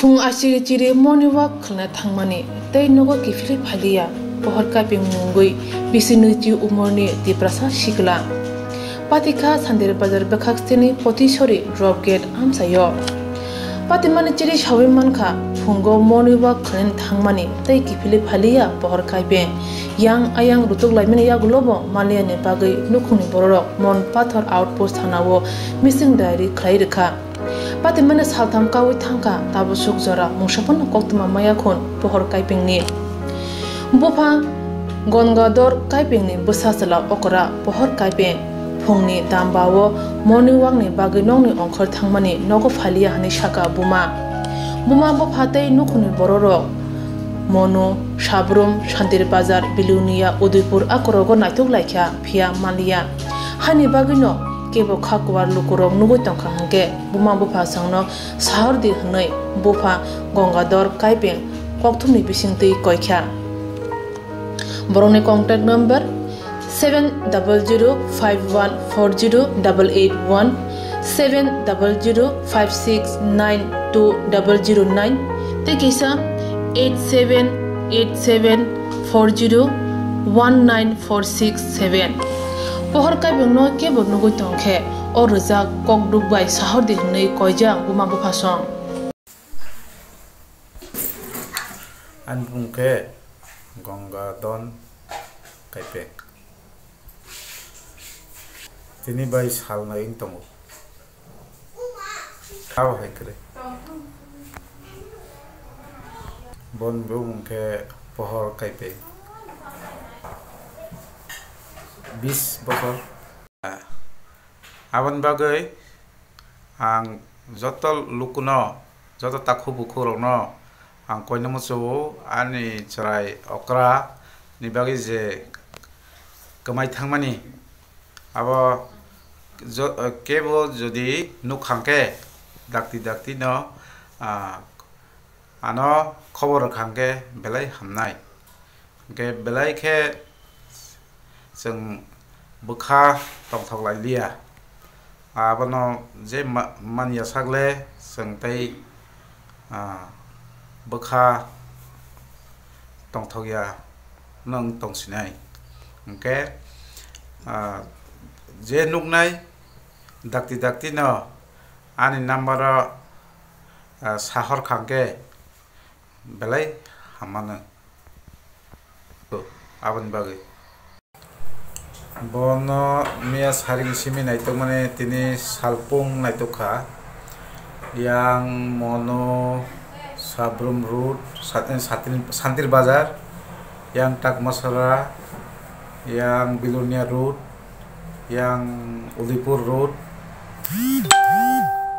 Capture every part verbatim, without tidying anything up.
Phung achiri chiri morning walk khlana thangmani tei nogo kiphilwi phaliya pohor kaipeng mungwi bisi nuichi umorni Tiprasa sikla. Patikha Sandir Bazar bwkhak steni Potisori drop gate amchaio. Patimani chiri sawi mankha, phungo morning walk khlana thangmani tei kiphilwi phaliya pohor kaipeng. Yang ayang rutuk laimani yagulobo maliyani bagwi nukhungni bororok Mon Pathor outpost thanao missing diary khlai rwkha. Patimani saltham kawi thangkha, tabuk suk jora mungsa phano koktwma maya khun pohor kaipengni. Bupha Gongador kaipengni bwsa chwla okra pohor kaipeng phungni dambao morning walk ni bagwi nokni ongkhor thangmani nogo phaliya hwnwi sakha buma. Buma bupha tei nukhungni bororok Monu, Sabrum, Santir Bazar, Bilonia, Udaipur a korogo naituk laikha, phiya manliya. Haini bagwino kebo kha kuar lukurok nugwi tongkha hwnkhe buma bupha chwngno sahor di hwnwi bupha Gongador kaipeng kokthumni bisingtwi koikha. Borokni contact number seven double zero five one four zero double eight one, seven double zero five six nine two double zero nine, tei kisa eight seven eight seven four zero one nine four six seven. Pohor kaibungno kebo nugwi tongkhe, o rwjak kokduk bai sahor di hwnwi koijak buma bupha song. Ani bumung khe Gongadon Kaipeng. Tini bai sal nai wng tongo. Abo hai kwrwi. Boni bumung khe Pohor Kaipeng. Bis bosor. Aboni bagwi ang joto lukuno, joto takhuk bukhukrokno ang koina muchungo, ani chwrai okra ni bagwi je kwmai thangmani, abo jo-, kebo jodi nuk kha khe dakti dakti no, ah, ano khobor rwkha hwnkhe belai hamnai. Hwnkhe belai khe chwng bwkha tongthok lai liya. Abono je ma-, man ya sak le chwng tei, ah, bwkha tongthok ya nwng tong sinai. Hwnkhe, ah, je nuknai dakti dakti no ani number o, ah, sahor kha hwnkhe belai hamano. Aboni bagwi. Bono miya saring simi naitokmani tini salpung naitok kha. Yang Mono Sabrum Road, Sa-, Satin-, Santir Bazar, yang Takmasara, yang Bilonia Road, yang Udaipur Road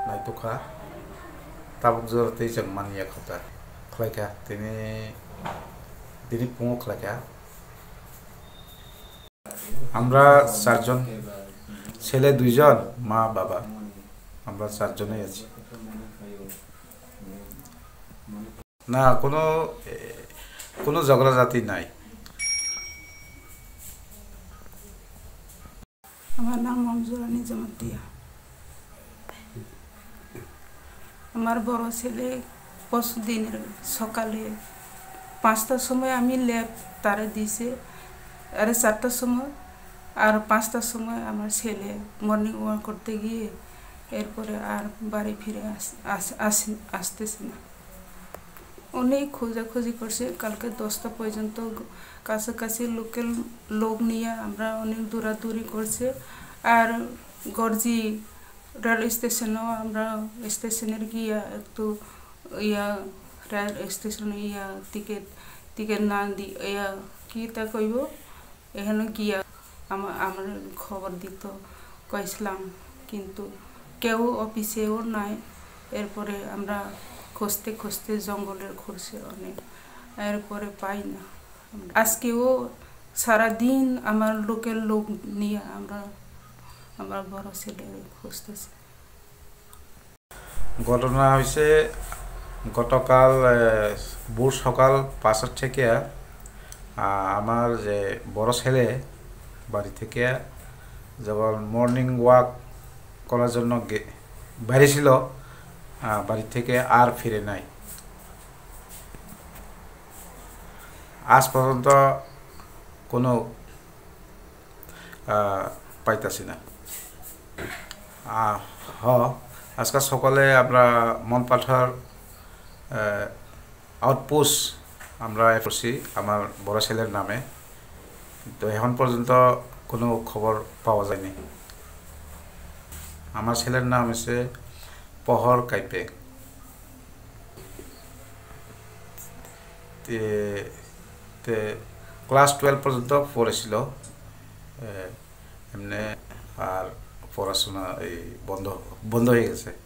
naitok kha. Tabuk jora tei chwng manya kha ta. Khlai kha, tini, tini pungo khlai kha. আমরা চারজন, ছেলে দুইজন, মা বাবা, আমরা চারজনেই আছি। না, কোনো, এ, কোনো ঝগড়াঝাটি নাই। আমার নাম মঞ্জুরানী জমাতিয়া। আমার বড় ছেলে পরশু দিনের সকালে পাঁচটার সময় আমি লেপ তারে দিছে, আরে চারটার সময়, আর পাঁচটার সময় আমার ছেলে মর্নিং ওয়াক করতে গিয়ে এরপরে আর বাড়ি ফিরে আস-, আস-, আস-, আসতেছে না। অনেক খোঁজাখুঁজি করছে, কালকে দশটা পর্যন্ত গ-, কাছাকাছি লোকাল লোক নিয়ে আমরা অনেক দৌড়াদৌড়ি করছে। আর গর্জি রেল স্টেশনও আমরা স্টেশনের গিয়া একটু ইয়া রেল স্টেশন ইয়া টিকিট, টিকিট না দি ইয়া কি তা কইব, এখানে গিয়া আমা-, আমার খবর দিত কইছিলাম, কিন্তু কেউ অফিসেও নাই। এরপরে আমরা খুঁজতে খুঁজতে জঙ্গলের খুঁজছে অনেক, এরপরে পাই না। আজকেও সারাদিন আমার লোকাল লোক নিয়ে আমরা আমার বড় ছেলে খুঁজতেছি। ঘটনা হয়েছে গতকাল, এ, ভোর সকাল পাঁচটা থেকে, আ, আমার যে বড় ছেলে বাড়ি থেকে যখন মর্নিং ওয়াক করার জন্য গে-, বাইরে ছিল, আ, বাড়ি থেকে আর ফিরে নাই। আজ পর্যন্ত কোনো, আহ, পাইতাছি না। আহ, হ, আজকে সকালে আমরা মনপাথার, আহ, আউটপোস্ট আমরা করছি আমার বড় ছেলের নামে। তো এখন পর্যন্ত কোনো খবর পাওয়া যায়নি। আমার ছেলের নাম হচ্ছে পহর কাইপে। তে, তে ক্লাস টুয়েলভ পর্যন্ত পড়েছিল। এ, এমনি আর পড়াশোনা এই বন্ধ, বন্ধ হয়ে গেছে।